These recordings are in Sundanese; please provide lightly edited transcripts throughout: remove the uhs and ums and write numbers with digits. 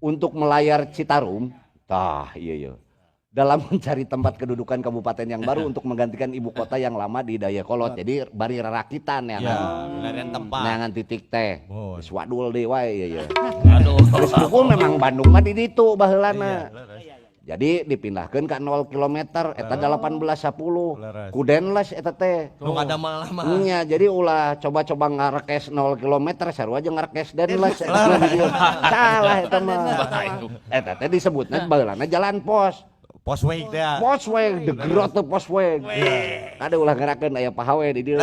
Untuk melayar Citarum, tah iya. Dalam mencari tempat kedudukan kabupaten yang baru untuk menggantikan ibu kota yang lama di Dayeuhkolot. Jadi bari rarakitan ya Ya, kan. larian tempat. Neangan titik teh. Mohon. Geus wadul deui wae ieu ye. Aduh. Geus pukul memang Bandung mah di ditu baheulana. Iya, leres. Jadi dipindahkeun ka 0 km eta 1810. Leres. Ku Daendels eta teh. Nu ngadamel mah. Nya, jadi ulah coba-coba ngarekes 0 km, sarua aja ngarekes Daendels eta mah di dieu. Salah eta mah. Eta teh disebutna baheulana jalan pos. Posweg teh. Posweg, de grote Posweg. Ada ulah ngerakeun aya pahawe di dieu.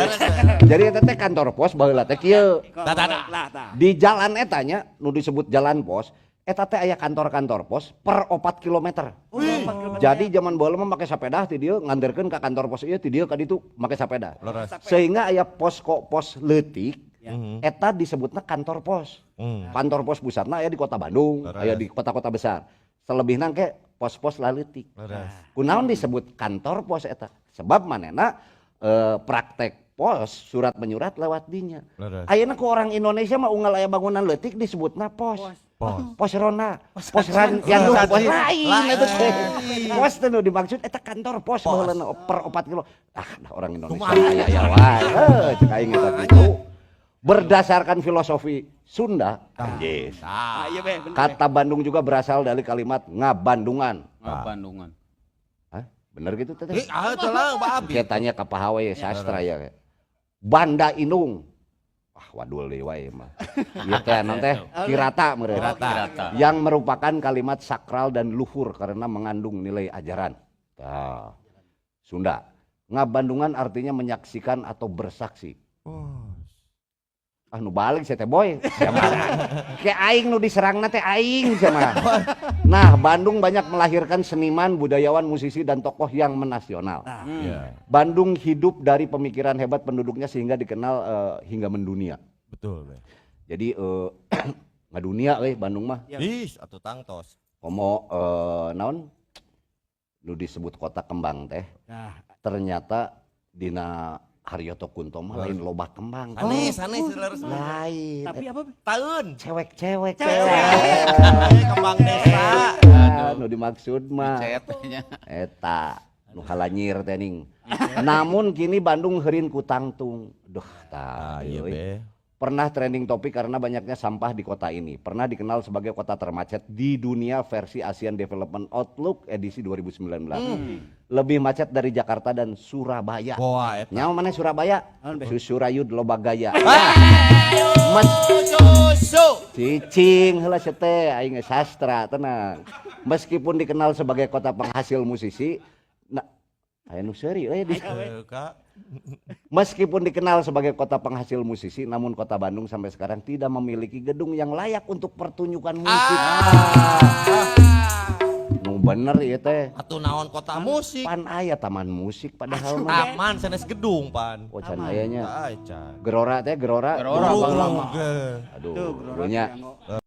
Jadi eta teh kantor pos baheula teh kieu. Tah tah tah. Lah tah. Di jalan etanya nu disebut jalan pos, eta teh aya kantor-kantor pos per 4 kilometer. Jadi zaman baheula mah make sepeda ti dieu nganterkeun ka kantor pos ieu, ti dieu ka ditu make sepeda. Leres. Sehingga aya posko pos leutik eta disebutna kantor pos. Kantor pos pusatna aya di kota Bandung, aya di kota-kota besar. Selebihna ke pos-pos laleutik. Leres. Kunaon disebut kantor pos eta? Sebab manehna praktek pos surat menyurat lewat dinya. Leres. Ayeuna ku orang Indonesia mah unggal aya bangunan leutik disebutna pos. Pos. Pos ronda, pos ran, yang pos lain eta teh. Pos teh nu dimaksud eta kantor pos baheulana per 4 kilo. Ah, dah orang Indonesia aya aya wae. Heuh, cek aing eta kitu. Berdasarkan filosofi Sunda, anjis. Ah, iya be, bener. Kata Bandung juga berasal dari kalimat ngabandungan. Bandungan. Hah? Bener gitu teh? Eh, ah teu lah, Pak Abi. Kita tanya ke Pak Hawe sastra ya. Banda Indung. Ah, wadul deui wae mah. Ieu teh naon teh? Kirata meureun. Kirata. Kirata. Yang merupakan kalimat sakral dan luhur karena mengandung nilai ajaran. Tah. Sunda. Ngabandungan artinya menyaksikan atau bersaksi. Oh. Ah, nu balik saya teh, boy. Sia mah. Kayak aing nu diserangna teh aing sia mah. Nah, Bandung banyak melahirkan seniman, budayawan, musisi dan tokoh yang menasional. Iya, Bandung hidup dari pemikiran hebat penduduknya sehingga dikenal hingga mendunia. Betul, be. Jadi ngadunia euy Bandung mah. Ya. Ih, atuh tangtos. Komo naon? Nu disebut kota kembang teh. Nah, Ternyata dina Haryoto Kunto mah lain loba kembang. Sanes, sanes leres. Lain. Tapi apa, Be? Taeun. Cewek-cewek. Cewek. Kembang desa. Ah, nu dimaksud mah Cetnya. Eta nu halanyir teh ning. Namun kini Bandung heurin ku tangtung. Duh, tah Ah, iya euy. be. Pernah trending topik karena banyaknya sampah di kota ini. Pernah dikenal sebagai kota termacet di dunia versi Asian Development Outlook edisi 2019. Lebih macet dari Jakarta dan Surabaya. Wah, eta. Nyawa mana Surabaya? Naon, Be? Susurayud loba gaya. Mes Susu. Cicing heula sia teh, aing geus sastra tenang. Meskipun dikenal sebagai kota penghasil musisi, nah aya nu seuri euy di. Eh, Kak. Meskipun dikenal sebagai kota penghasil musisi, namun kota Bandung sampai sekarang tidak memiliki gedung yang layak untuk pertunjukan musik. Nu bener ieu teh. Atuh naon kota musik. Pan aya taman musik padahal mah. Taman sanes gedung pan. Oh, can aya nya. Ah, can. Gerora teh, Gerora. Gerora, Gerora. Bang Lama. Aduh, Tuh, Gerora nya. Triango.